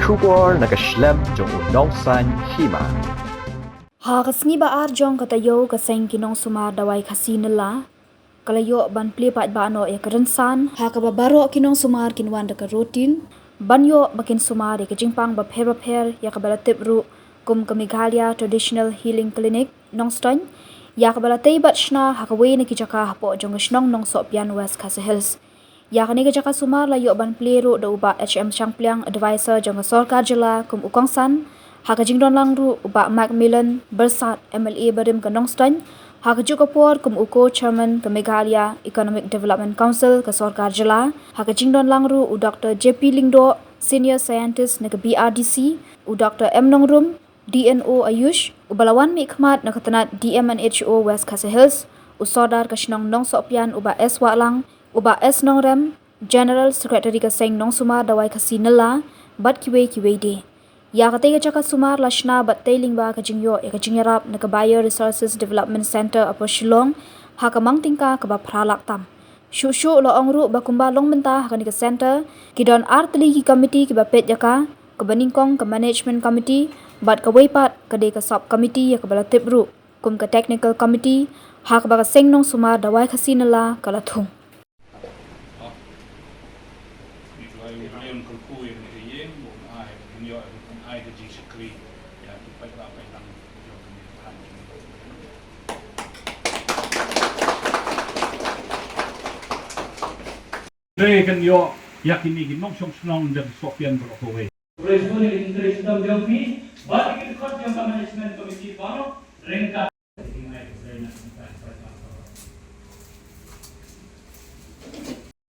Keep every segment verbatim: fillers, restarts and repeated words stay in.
Khubor na ka shlem jong u nongsan hima. Ha ka sngi ba ar jong ka taïew, ka seng ki nongsumar dawai Khasi Nylla ka la ïoh ban plie paidbah noh ïa ka rynsan, ha kaba baroh ki nongsumar kin wan da ka routine ban ïoh ba kin sumar ïa ka jingpang bapher bapher, ïa kaba la tip ruh kum ka Meghalaya Traditional Healing Clinic, Nongstoiñ, ïa kaba la tei bad shna ha kawei na ki jaka hapoh jong ka shnong Nongsohpian, West Khasi Hills. Ïa kane ka jaka sumar la ïoh ban plie ruh da u Bah H M Shangpliang, Advisor jong ka Sorkar Jylla kum u kongsan. Ha ka jingdon lang ruh u Bah Macmillan Byrsat, M L A barim ka Nongstoiñ, ha kajuh ka por kum u Co-Chairman ka Meghalaya Economic Development Council ka Sorkar Jylla. Ha ka jingdon lang ruh u Doktor J P Lyngdoh, Senior Scientist na ka B R D C, u Doktor M Nongrum, D N O Ayush, uba la wan mihkhmat na ka tnat D M and H O West Khasi Hills, u Sordar ka shnong Nongsohpian u Bah S Wahlang, u Bah S Nongrem, General Secretary ka seng nongsumar dawai Khasi Nylla, bad kiwei kiwei de. Ïa katei ka jaka sumar la shna bad tei lyngba ka jingïoh ïa ka jingïarap na ka Bio Resources Development Centre hapoh Shillong, ha ka mang tyngka kaba phra lak tam. Shuh shuh la ong ruh ba kumba long mynta ha kane ka centre, ki don ar tylli ki committee kiba peit ïa ka, kaba nyngkong ka management committee, bad kawei pat ka dei ka sub committee ïa kaba la tip ruh kum ka technical committee, ha kaba ka seng nongsumar dawai Khasi Nylla ka la thung. Re kan ïoh ïa kine ki nongshong shnong jong Sohpian baroh kawei. Re sngewthuh ïa ka interest jong phi, bad ïa ki dkhot jong ka management committee baroh, ryngkat.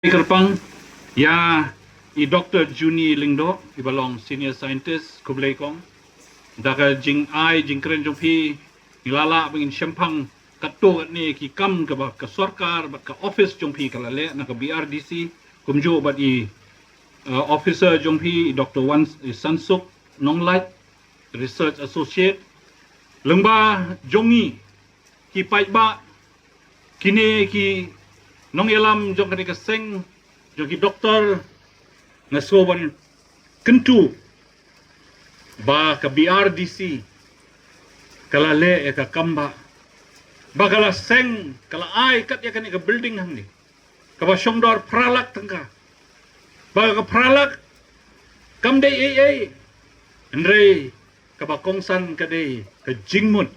Kyrpang ïa i Doktor Junie Lyngdoh, iba long Senior Scientist, khublei kong. Da ka jingai jingkren jong phi, ngi la lah ba ngin shemphang katto katne ki kam kaba ka sorkar bad ka office jong phi ka la leh na ka B R D C, kumjuh bad i, uh, officer jong phi, i Doktor Wan, i Sansuk Nonglait, Research Associate. Lyngba jong ngi ki paidbah, kine ki nongïalam jong kane ka seng, jong ki doktor, nga sngewbha ban kyntu ba ka B R D C ka la leh ïa ka kam ba, ba ka la seng, ka la ai kat ïa kane ka building hangne, kaba shong dor phra lak tyngka. Ba ka phra lak kam dei ei ei, hynrei kaba kongsan ka dei ka jingmut.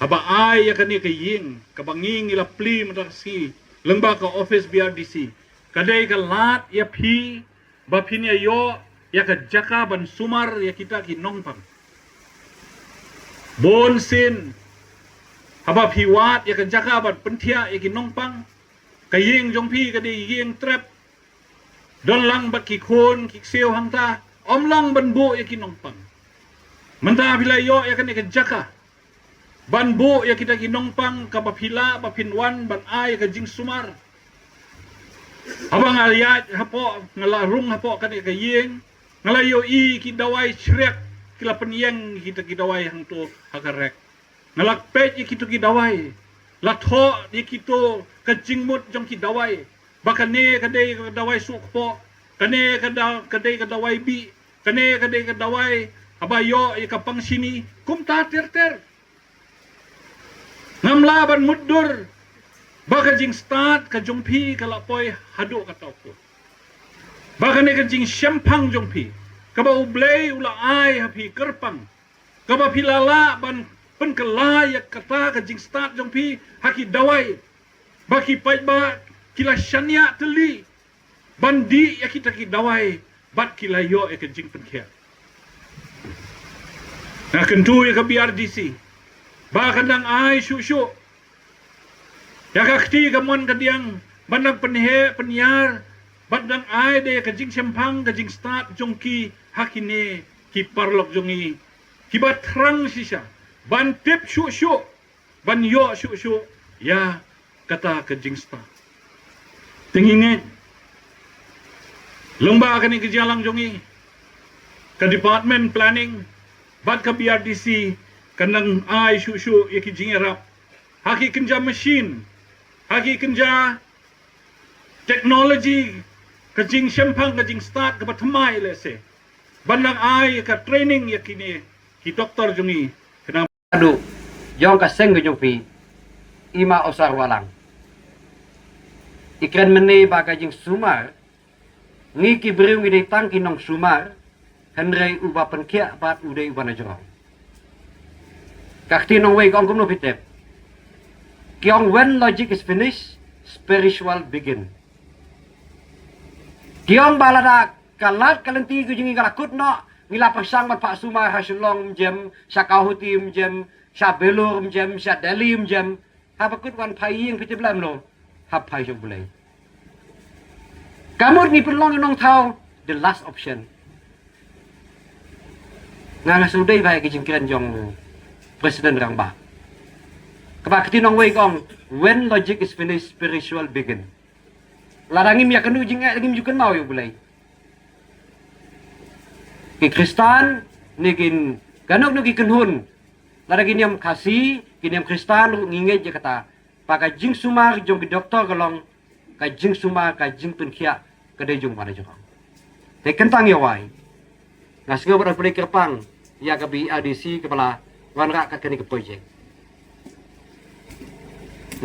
Haba ai ïa kane ka ïing kaba ngi ngi la plie mynta ka sngi lyngba ka office B R D C, ka dei ka lad ïa phi ba phin ïa ïoh ïa ka jaka ban sumar ïa kita ki nongpang. Bun sien haba phi wad ïa ka jaka ban pynthiah ïa ki nongpang, ka ïing jong phi ka dei ïing trep, don lang bad ki khun ki ksiew hangta, ym long ban buh ïa ki nongpang. Mynta phi la ïoh ïa kane ka jaka ban buh ïa kita ki nongpang, kaba phi lah ba phin wan ban ai ka jingsumar. Haba nga ïaid hapoh, nga la rung hapoh kane ka ïing, nga la ïohi ki dawai shriak, ki la pynïeng kita ki dawai hangto ha ka rek. Nga la peit ïa kito ki dawai, la thoh ïa kito ka jingmut jong ki dawai, ba kane ka dei ka dawai suh kpoh, kane ka da-, ka dei ka dawai bih, kane ka dei ka dawai haba ïoh ïa ka pang shini, kumta ter ter. Ngam lah ban mutdur ba ka jingstad ka jong phi ka la poi haduh katta u kut. Ba kane ka jingshemphang jong phi, kaba U Blei u la ai ha phi kyrpang, kaba phi la lah ban pynkylla ïa kata ka jingstad jong phi ha ki dawai, ba ki paidbah ki la shaniah tylli ban dih ïa kita ki dawai bad ki la ïoh ïa ka jingpynkhiah. Nga kyntu ïa ka B R D C ba kan dang ai shuh shuh ïa ka kti kamon kadiang ban dang pynheh pynïar, ban dang ai da ïa ka jingshemphang ka jingstad jong ki ha kine ki paralok jong ngi kiba thrang shisha ban tip shuh shuh, ban ïoh shuh shuh ïa kata ka jingstad. Te ngi ngeit lyngba kane ka jingïalang jong ngi, ka Department Planning bad ka B R D C kan dang ai shuh shuh ïa ki jingïarap ha ki kynja machine, ha ki kynja technology, ka jingshemphang ka jingstad kaba thymmai lehse, Ban lang ai ka training ïa kine ki doktor jong ngi. Khnang haduh jong ka seng ka jong phi, i Ma Osarwalang, i kren mynne ba ka jingsumar, ngi ki briew ngi dei tang ki nongsumar, hynrei uba pynkhiah bad u dei uba na jrong. Ka kti nongwei ka ong kumno phi tip? Ki ong, "When logic is finished, spiritual begin." Ki ong ba lada ka lad ka lynti ka jong ngi ka la kut noh, ngi la pyrshang ban phah sumar ha Shillong mynjem, sha Guwahati mynjem, sha Vellore mynjem, sha Delhi mynjem, haba kut wan phai ïing phi tip lem lo, hap phai sha U Blei. Ka mut ngi pynlong ïa u nongthaw the last option. Nga nga sngewdei bha ïa ki jingkren jong President Rangbah. Kaba kti nongwei ka ong, "When logic is finished, spiritual begin." Lada ngim ïakynduh jingeh, ngim ju kynmaw ïa U Blei. Ki Khristan ne kin, kano kano ki kynhun, lada ki niam Khasi, ki niam Khristan ruh ngi ngeit ïa kata, ba ka jingsumar jong ki doktor ka long, ka jingsumar, ka jingpynkhiah ka dei jong uba na jrong. Te kyntang ïa wai, nga sngew bad khublei kyrpang ïa ka B R D C kaba la wanrah kat kane ka project.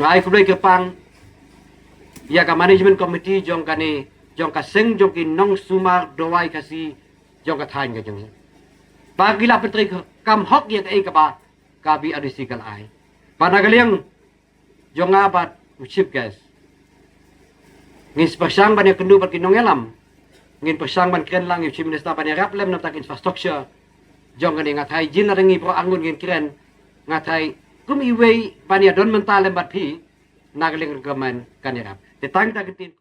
Nga ai khublei kyrpang ïa ka management committee jong kane, jong ka seng jong ki nongsumar dawai Khasi jong ka thaiñ ka jong ngi, ba ki la pyntreikam hok ïa kaei kaba ka B R D C ka la ai. Bad na ka liang jong nga bad u chief guest, ngin sa pyrshang ban ïakynduh bad ki nongïalam, ngin pyrshang ban kren lang ïa u chief minister ban ïarap lem na bynta ka infrastructure jong kane. Nga thait jin lada ngi baroh arngut ngin kren, nga thait kum iwei ban ïadon bynta lem bad phi, na ka liang ka government kan ïarap. Te tang kita ki ktien